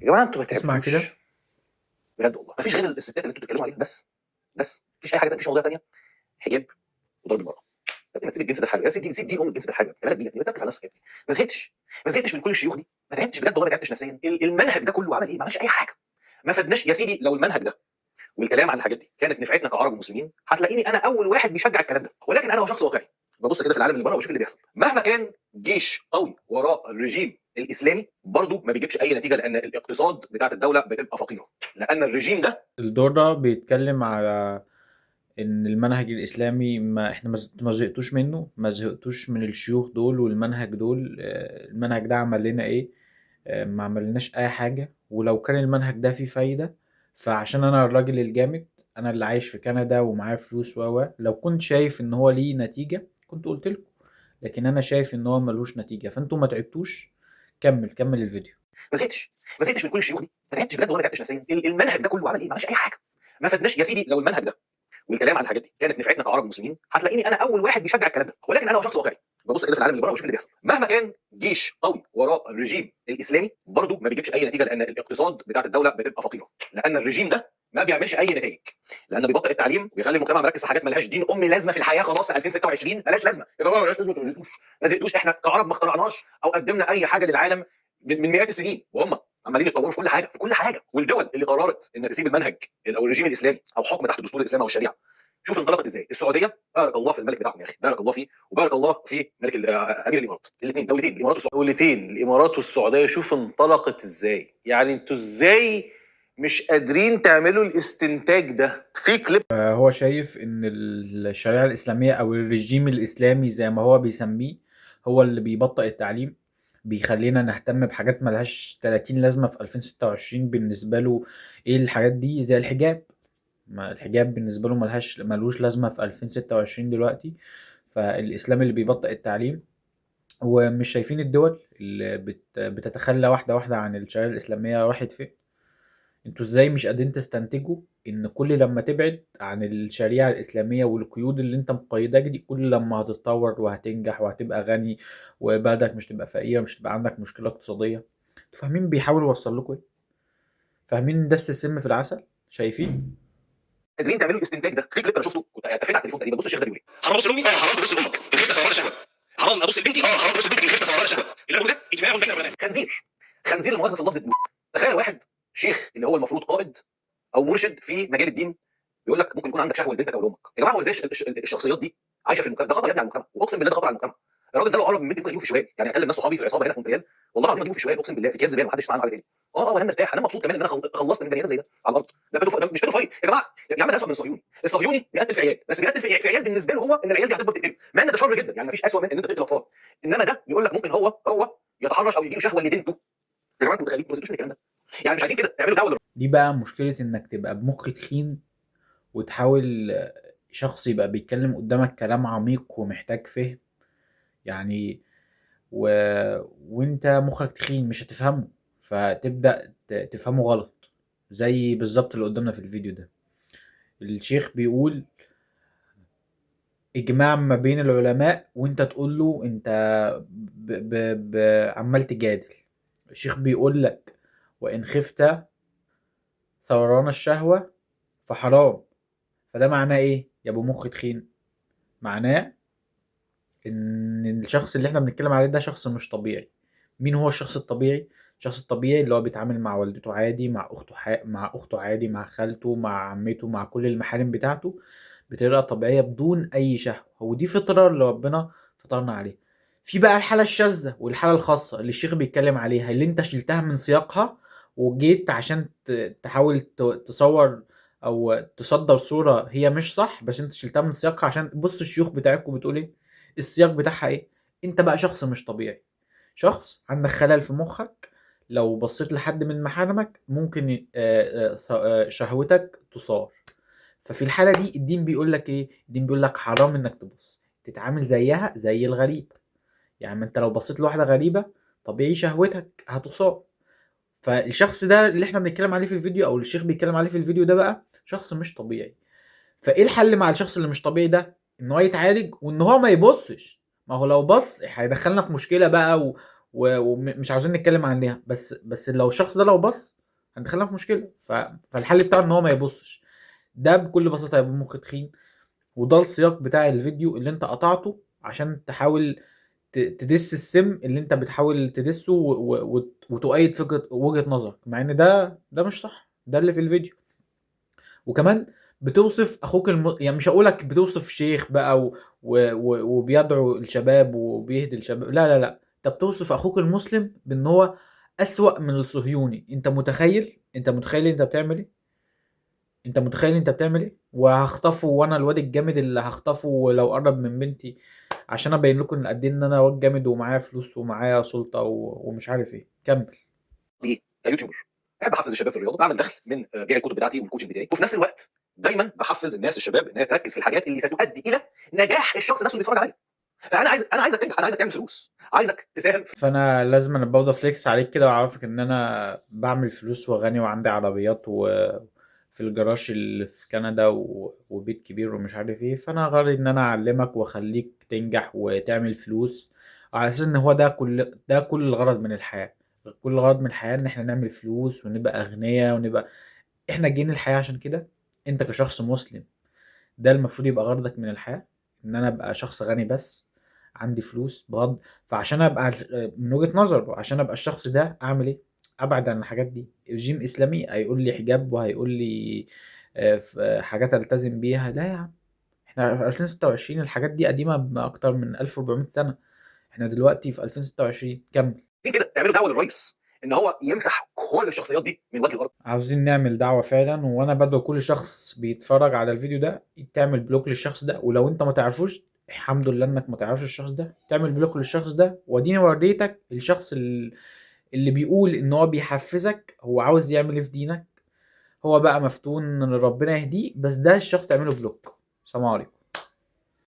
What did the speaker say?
يا جماعة انتوا ما اسمع كده. تعبتوش بجد والله، مفيش غير الستات اللي انتوا بتتكلموا عليها بس، بس مفيش اي حاجة، مفيش مواضيع ثانية. حجاب وضرب المراة. يا ابني ما تسيب الجنس ده لحاله، يا سيدي سيب دين ام الجنس ده لحاله، انت مالك بيه؟ ما تركز على نفسك يا ابني. ما زهقتش، ما زهقتش من كل الشيوخ دي، ما تعبتش بجد والله، ما تعبتش نفسيا. المنهج ده كله عمل ايه؟ ما عملش اي حاجة، ما فادناش يا سيدي. لو المنهج ده والكلام عن الحاجات دي كانت نفعتنا كعرب ومسلمين، هتلاقيني انا اول واحد بيشجع الكلام ده، ولكن انا شخص واقعي ببص كده في العالم اللي بره واشوف اللي بيحصل. مهما كان جيش قوي وراء الرجيم الاسلامي برضه ما بيجيبش اي نتيجة، لان الاقتصاد بتاعت الدولة بتبقى فقيرة، لان الرجيم ده. الدور ده بيتكلم على ان المنهج الاسلامي ما احنا ما زهقتوش منه، ما زهقتوش من الشيوخ دول والمنهج دول. المنهج ده عمل لنا ايه؟ ما عملناش اي حاجة. ولو كان المنهج ده فيه فايدة، فعشان انا الراجل الجامد، انا اللي عايش في كندا ومعايا فلوس و لو كنت شايف ان هو ليه نتيجة كنت قلت لكم، لكن انا شايف ان هو ملوش نتيجة، فانتوا ما تعبتوش. كمل الفيديو. ما زهقتش، ما زهقتش من كل الشيوخ دي، ما تعبتش بجد والله، ما تعبتش نفسيا. المنهج ده كله عمل ايه؟ ما عملش اي حاجة، ما فادناش يا سيدي. لو المنهج ده والكلام عن الحاجات دي كانت نفعتنا كعرب ومسلمين، هتلاقيني انا اول واحد بيشجع الكلام ده، ولكن انا شخص واقعي ببص كده في العالم اللي بره واشوف اللي بيحصل. مهما كان جيش قوي وراء الرجيم الاسلامي برضه ما بيجيبش اي نتيجة، لان الاقتصاد بتاعت الدولة بتبقى فقيرة، لان الرجيم ده ما بيعملش اي نتائج، لانه بيبطئ التعليم وبيخلي المجتمع مركز في حاجات مالهاش دين ام لازمه في الحياة. خلاص 2026 مالهاش لازمه يا جماعة، مالهاش لازمه. ما زهقتوش، ما زهقتوش. احنا كعرب ما اخترعناش او قدمنا اي حاجة للعالم من مئات السنين، وهم عمالين يتطوروا في كل حاجة، في كل حاجة. والدول اللي قررت ان تسيب المنهج او الرجيم الاسلامي او حكم تحت دستور الاسلام او الشريعة، شوف انطلقت ازاي. السعودية بارك الله في الملك بتاعهم يا اخي، بارك الله فيه، وبارك الله في ملك امير الامارات. الاثنين دولتين، الامارات والسعودية، دولتين الامارات والسعودية، شوف انطلقت ازاي. يعني انتوا ازاي مش قادرين تعملوا الاستنتاج ده؟ في كليب هو شايف ان الشريعة الاسلامية او الرجيم الاسلامي زي ما هو بيسميه هو اللي بيبطئ التعليم، بيخلينا نهتم بحاجات ملهاش 30 لازمة في 2026. بالنسبة له ايه الحاجات دي؟ زي الحجاب، ما الحجاب بالنسبة له ملوش لازمة في 2026 دلوقتي. فالاسلام اللي بيبطئ التعليم، ومش شايفين الدول اللي بتتخلى واحدة واحدة عن الشريعة الإسلامية راحت فين. انتوا ازاي مش قادرين تستنتجوا ان كل لما تبعد عن الشريعة الإسلامية والقيود اللي انت مقيداك دي، كل لما هتتطور وهتنجح وهتبقى غني وبلدك مش تبقى فقيرة، مش تبقى عندك مشكلة اقتصادية. انتوا فاهمين بيحاولوا يوصل لكم ايه؟ فاهمين دس السم في العسل؟ شايفين؟ قادرين تعملوا الاستنتاج ده؟ في كليب انا شفته كنت اتفقت على التليفون تقريبا. بص الشيخ ده بيقول ايه: حرام ابص لامي، حرام تبص لامك، الخفة ثوران شهوة. حرام ابص لبنتي، حرام تبص لبنتك، الخفة ثوران شهوة. اللي انا بقوله ده اجماع بين العلماء. خنزير، خنزير المؤاخذة في اللفظ. تخيل واحد شيخ اللي هو المفروض قائد او مرشد في مجال الدين بيقول لك ممكن يكون عندك شهوة لبنتك او لامك. يا جماعة هو ازاي الشخصيات دي عايشه في المجتمع ده؟ خطر يا ابني على المجتمع، واقسم بالله ده خطر على المجتمع. الراجل ده لو قرب من بنتي ممكن اجيبه في شوال، يعني اكلم ناس صحابي في العصابة هنا في مونتريال، والله العظيم اجيبه في شوال، اقسم بالله في اكياس زبالة، محدش يسمع عنه حاجة تاني. وانا مرتاح، انا مبسوط كمان ان انا خلصت من بني ادم زي ده على الارض. ده ده مش pedophile يا جماعة، يا عم ده اسوء من الصهيوني. الصهيوني بيقتل في عيال، بس بيقتل في عيال بالنسبة له هو ان العيال دي هتكبر تقتله، مع ان ده شر جدا، يعني مفيش اسوء من ان انت تقتل اطفال. انما ده بيقول لك ممكن هو يتحرش او يجي له شهوة لبنته. يا جماعة انتوا متخيلين؟ ما تزيدوش من الكلام ده، يعني مش عايزين كده تعملوا دعوه. دي بقى مشكلة انك تبقى بمخ تخين وتحاول شخص يبقى بيتكلم قدامك كلام عميق ومحتاج فهم، يعني وانت مخك تخين مش هتفهمه، فتبدأ تفهمه غلط، زي بالظبط اللي قدامنا في الفيديو ده. الشيخ بيقول اجماع ما بين العلماء وانت تقول له انت عمال تجادل. الشيخ بيقول لك وان خفت ثوران الشهوة فحرام. فده معناه ايه يا ابو مخ تخين؟ معناه ان الشخص اللي احنا بنتكلم عليه ده شخص مش طبيعي. مين هو الشخص الطبيعي؟ الشخص الطبيعي اللي هو بيتعامل مع والدته عادي، مع اخته مع اخته عادي، مع خالته، مع عمته، مع كل المحارم بتاعته بطريقة طبيعية بدون اي شهوة. هو دي فطرة اللي ربنا فطرنا عليها. في بقى الحالة الشاذة والحالة الخاصة اللي الشيخ بيتكلم عليها، اللي انت شلتها من سياقها وجيت عشان تحاول تصور او تصدر صورة هي مش صح، بس انت شلتها من سياقها عشان بص الشيوخ بتاعتكم بتقول ايه، السياق بتاعها ايه. انت بقى شخص مش طبيعي، شخص عندك خلل في مخك، لو بصيت لحد من محارمك ممكن شهوتك تصار. ففي الحالة دي الدين بيقول لك ايه؟ الدين بيقول لك حرام انك تبص، تتعامل زيها زي الغريب. يعني ما انت لو بصيت لواحدة غريبة طبيعي شهوتك هتصاب. فالشخص ده اللي احنا بنتكلم عليه في الفيديو او الشيخ بيتكلم عليه في الفيديو ده بقى شخص مش طبيعي. فايه الحل مع الشخص اللي مش طبيعي ده؟ ان هو يتعالج وان هو ما يبصش. ما هو لو بص هيدخلنا في مشكلة بقى ومش عاوزين نتكلم عنها، بس لو الشخص ده لو بص هندخلنا في مشكلة. فالحل بتاعه ان هو ما يبصش. ده بكل بساطة يا ابو مخ تخين. وده السياق بتاع الفيديو اللي انت قطعته عشان تحاول تدس السم اللي انت بتحاول تدسه وتؤيد فكرة وجهة نظرك، مع ان ده مش صح، ده اللي في الفيديو. وكمان بتوصف اخوك يعني مش هقولك بتوصف شيخ بقى وبيدعو الشباب وبيهدي الشباب، لا لا لا، انت بتوصف اخوك المسلم بان هو اسوأ من الصهيوني. انت متخيل؟ انت متخيل انت بتعمل ايه؟ انت متخيل انت بتعمل ايه؟ وهخطفه، وانا الواد الجامد اللي هخطفه لو قرب من بنتي، عشان ابين لكم قد ايه ان انا واد جامد ومعايا فلوس ومعايا سلطة ومش عارف ايه. كمل. ايه ك YouTuber بحب احفز الشباب في الرياضة، بعمل دخل من بيع الكتب بتاعتي وال coaching بتاعي، وفي نفس الوقت دايما بحفز الناس الشباب ان هي تركز في الحاجات اللي ستؤدي الى نجاح الشخص نفسه اللي بيتفرج عليا. فانا عايز، انا عايزك تنجح، انا عايزك تعمل فلوس، عايزك تساهم. فانا لازم انا برضه flex عليك كده واعرفك ان انا بعمل فلوس وغني وعندي عربيات وفي الجراج اللي في كندا وبيت كبير ومش عارف ايه. فانا غرضي ان انا اعلمك واخليك تنجح وتعمل فلوس، على اساس ان هو ده كل الغرض من الحياة. كل الغرض من الحياة ان احنا نعمل فلوس ونبقى اغنياء ونبقى احنا جايين الحياة عشان كده. انت كشخص مسلم ده المفروض يبقى غرضك من الحياة، ان انا ابقى شخص غني بس عندي فلوس بغض. فعشان ابقى من وجهة نظره، عشان ابقى الشخص ده اعمل ايه؟ ابعد عن الحاجات دي. رجيم اسلامي هيقول لي حجاب وهيقول لي حاجات التزم بيها. لا يا عم، احنا في 2026، الحاجات دي قديمة باكتر من 1400 سنة، احنا دلوقتي في 2026. كمل. كده تعملوا دعوه للرئيس ان هو يمسح كل الشخصيات دي من وجه الارض. عاوزين نعمل دعوة فعلا، وانا بدعو كل شخص بيتفرج على الفيديو ده تعمل block للشخص ده، ولو انت ما تعرفوش الحمد لله انك ما تعرفش الشخص ده، تعمل block للشخص ده. واديني وريتك الشخص اللي بيقول ان هو بيحفزك هو عاوز يعمل ايه في دينك، هو بقى مفتون ربنا يهديه، بس ده الشخص تعمله block. سلام عليكم.